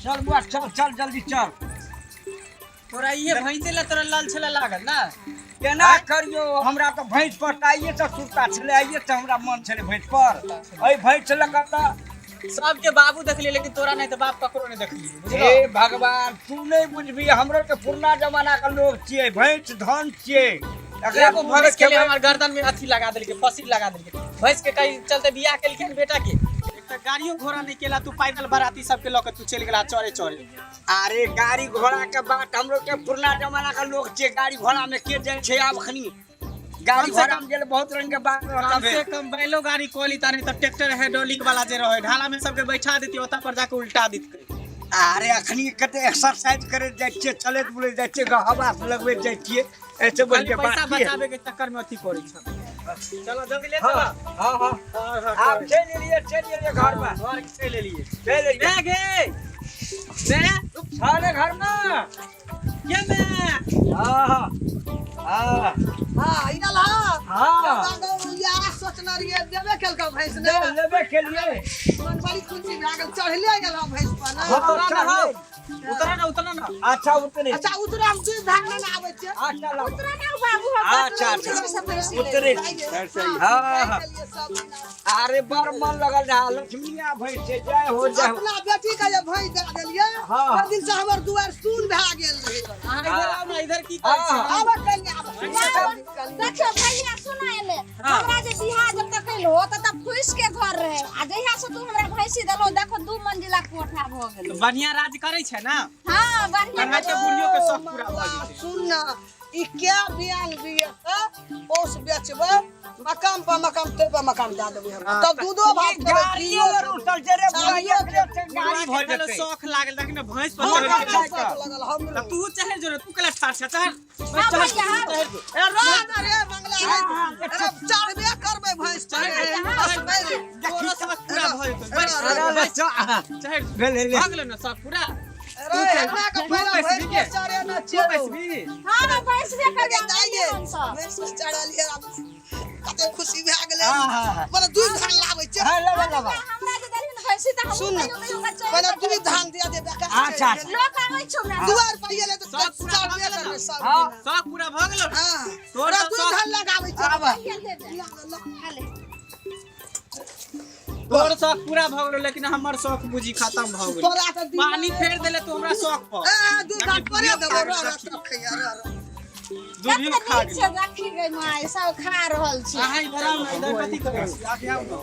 चल बुआ चल चल जल्दी चल। तोरा इहे भैंसे ला तोरा लाल छला लागल ना? केना करियो, हमरा तऽ भैंस पर तऽ आइए तऽ सुरता छलै, आइए तऽ हमरा मन छलै भैंस पर। एहि भैंस लऽ कऽ तऽ सबके बाबू देखलियै, लेकिन तोरा नहि तऽ बाप ककरो नहि देखलियै, बुझलो? हे भगवान, तू नहि बुझबी, हमरो के पुरना जमाना के लोग छियै, भैंस धन छियै। एकरा एगो दूध भैंस के लिए खेबै। हमर गर्दन में अथी लगा देलकै, फंसी लगा देलकै। भैंस के कहीं चलते बियाह केलखिन बेटा के। एक तऽ गाड़ियो घोड़ा नहि केला, तू पैदल बाराती सबके लऽ के तू चलि गेला चरे चरे। अरे गाड़ी घोड़ा के बात, हमरो के पुरना जमाना के लोग छियै, गाड़ी घोड़ा में के जाइ छै आब खनी? गाड़ी कम से घोड़ा कम में गेल बहुत रंग के बात कम रहता से कम बैलो गाड़ी कोली ता, नहीं तो ट्रैक्टर हाइड्रोलिक वाला जे रहे ढाला में सबके बैठा देती, ओता पर जाके उल्टा देती। अरे अखनी कते एक्सरसाइज करे जाइ छियै, चलैत बुलैत जाइ छियै, हवा लगबैत जाइ छियै, ऐसे खाली बढ़िया पैसा बात की है? बचावे के चक्कर में अथी करै छ। चलो जल्दी ले हाँ, चलो। हाँ, हाँ। हाँ, हाँ, आप चलि एलियै, चलि एलियै घर में। घर के चलि एलियै। चलि एलियै। मैं गे मैं छाले घर में। के मैं हाँ, हाँ, हाँ। हाँ, इधर हाँ। हाँ। या सोचने रहियै देबे केलकै भैंस ने। लेबे केलियै। मन बड़ी खुशी भए गेल, चढ़ले गेल हँ भैंस पर ने। हाँ, उतरा ना हो। चढ़ले। उतरा ना, उतरा ना। अच्छा उतरे। अच्छा उतरा, हम दूध धान ने आबै छियै। अच्छा लाओ। उतरा ना बाबू, हम अच्छा, अच्छा। सब भैंसी ले उतरे। हाँ, हाँ, हाँ। गेलियै सब दिना। अरे बड़ मन लगल रहा, लक्ष्मीया भैंस छै, जय हो जय हो। अपना बेटी के जे भैंस दए देलियै, हाँ। ओहि दिन से हमर दुआर सुन भए गेल रहै। अहाँ इधर आउ ना, इधर की करै छी? हाँ। आबऽ कनि, आबऽ। देखियो भैया, सुना एले हमरा जे बियाह जब तक कैलो त तब फुस के घर रहे, आ जहिया से तू हमरा भैंसी देलो, देखो 2 मंजिला कोठा भ गेल। बढ़िया राज करै छै ना? हां, बढ़िया। कन्हैया बुढ़ियो के शौक पूरा भऽ जेतै। सुन ना, ई क्या बियान बियतै, ओस बेचबै, मकान पर मकान ते पर मकान दए देबै हम। तब दूधो भात खेबै, गाड़ियो घिओ लऽ खेबै। रुसल छै रे बुढ़ा, एकरे से गाड़ी भऽ गाड़ी जेतै। शौक लागल, देख ने भैंस पर हमरा चढ़ि गेल। शौक लगल हमरो। तू चढ़ि जो रे, तू केला ठाढ़ छ? चढ़। हाँ, चढ़, भैया, हाँ। चढ़ जो। ए रह ना रे मंगला रे। अरे चढ़बे करबै भैंस पर रे। चढ़, बस रे। तोरो शौक पूरा भऽ जेतौ। बैस, अरे बैस, चल, चढ़। ले ले ले। भऽ गेलौ ने शौक पूरा? अरे हमरा के तू पहिले बैसबी भैंस के? पर चढ़े ना तू छियौ। बैसबी? हां, बैसबे अरे करबै दाइये, हम सब। भैंस पर चढ़लियै आब कते खुशी भए गेलै। हाँ, हाँ, हाँ। मतलब दूध धान लाबै छै। हाँ, लेबै, लेबै। हमरा जे देलही ने भैंसी त हम सुन कहियो कहियो के चढ़ि पहिले कऽ दूध धान दिया दे बेकार। अच्छा, अच्छा। लोक आबै छौ ने। दुआर पर एलै तऽ सब पूरा चढ़बे भऽ गेलै करबै ने? सब हाँ। दिना। शौक पूरा भऽ गेलौ? हाँ। तोर तोरा तऽ दूध शौक धान लगाबै छै। आबऽ। भैया दे दे। ला, ला। हाले। तोर शौक पूरा भऽ गेलौ, लेकिन हमर शौक बुझी खत्म भऽ गेल। तोरा तऽ दिन पानी फेर देले तू हमरा शौक पर। ए दूध धान परे देबो, रह रह सब खैया, रह रह। दूधियो कते खा नीक गेल। से रखी गई माय, सब खा रहल छी। अहाँ इधर आउ ने, इधर कथी करै छी? आगे आउ ने।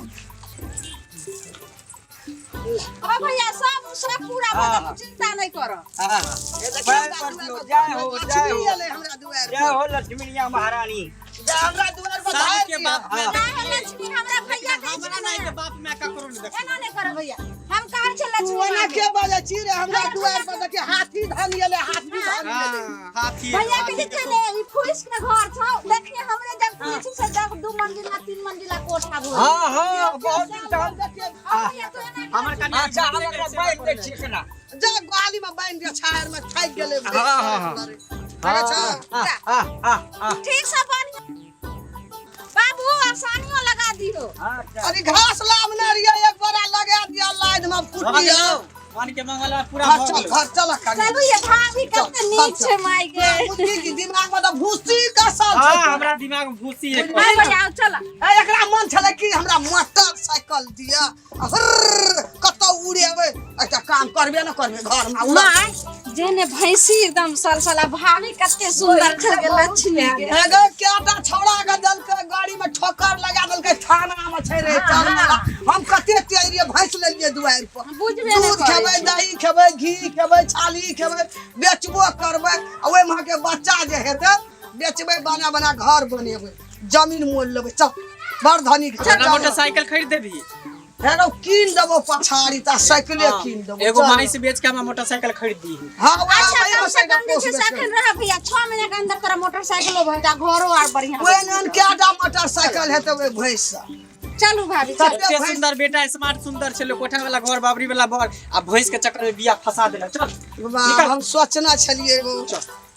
ओ भैया, सब सब पूरा भऽ गेल, तू चिंता नहीं कर। हाँ। ए देखियौ, पैर हमरा पर दुआर दियौ, पर जय हो, जय लक्ष्मी हो। एलै हमरा दुआर जय पर। हो लक्ष्मीया महारानी। जा हमरा दुआर पर धारि सबके दिअ। बाप माय ना हे लक्ष्मी, हमरा भैया कहै हमरा छै नहीं ने के बाप माय ककरो नहीं देखै। एना नहीं कर भैया, हम कहै छै तू लक्ष्मी ओना माय के बाजै छी रे? हमरा दुआर पर देखिए हाथी धन एलै, हाथी धन एलै। हाँ, हाथी भैया के हाथी जे छै ने, ई फुइस के घर छौ, देखिए हमरे जब पीछे से देख 2 मंजिला 3 मंजिला कोठा भऽ गेल। हाँ हाँ, बहुत दिन से हम देखिए। हाँ भैया, तू एना हमर कनिया अच्छा, हम एकरा बान्हि दै छियै केना। जा ग्वाली में बान्हि दिअ, छाहरि में थाकि गेलै। हाँ, हाँ, हाँ। हाँ, हाँ, हाँ, हाँ, हाँ। ठीक से बान्हि बाबू, आसानियो लगा दियो। अच्छा। अरे घास लाबने रहियै, एक बोरा लगा दिया लाद में भऽ कुटी। गेलौ? मान के मंगलवार पूरा घर भऽ चल, गेलौ। घर चल कनी। चलू ये भाभी, कते नीक छै माय के। बुद्धि की दिमाग में तऽ भूसी कसल हाँ, छै। हमरा दिमाग में भूसी है। हाँ भैया, आओ चल। ए, एकरा मन छलै कि हमरा मोटरसाइकिल दिअ आ हुर्र कतौ उड़ेबै। एकटा काम करबे न करबै घर में उड़ा। माय जेने भैंसी एकदम सलसला, भाभी कते सुंदर छै गे लक्ष्मी के। एगो केटा छौड़ा के देलकै, गाड़ी में ठोकर लगा देलकै, थाना में छै रे। चल मोला, हम कते तेज भैंस लेलियै दुआरि पर। बुझबे नहि दूध करै खेबै, छै। दही खेबै, घी खेबै, छाली खेबै, बेचबो करबै आ ओहिमे अहाँके बच्चा जे हेतै बेचबै, बना बना घर बनेबै, जमीन मोल लेबै। चल, बड़ धनिक छै। हमरा मोटरसाइकिल खरीद देबही? हे रौ, कीन देबो पछाड़ी तऽ साइकिले कीन देबो। एगो चल। माई से बेच के हमरा मोटरसाइकिल खरीद दी। हाँ, वएह अच्छा, वही कम से मोटरसाइकिल कम जे छै से पोसबै। अखन रह भैया, 6 महीना के अंदर तोरा मोटरसाइकिलो भऽ जेतौ, घरो आर बढ़िया। ओहि एहन कएटा मोटरसाइकिल हेतै ओहि भैंस सँ? चलू भाभी, चलू। कते एते भैंस सुंदर बेटा, स्मार्ट सुंदर छलै, कोठा वाला घर, बाबरी वाला बर, आ भैंस के चक्कर में बिया फंसा देलक। चल। वाह, निकल। हम सोचने छलियै एगो,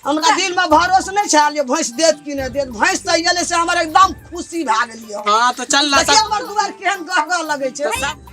हमरा दिल में भरोस नहीं छल जे भैंस देत कि नहीं देत। भैंस तऽ एलै से हमर एकदम खुशी भए गेलियै। हाँ तो चल ना। देखिए हमर दुआर केहन गह गह लगै छै। सब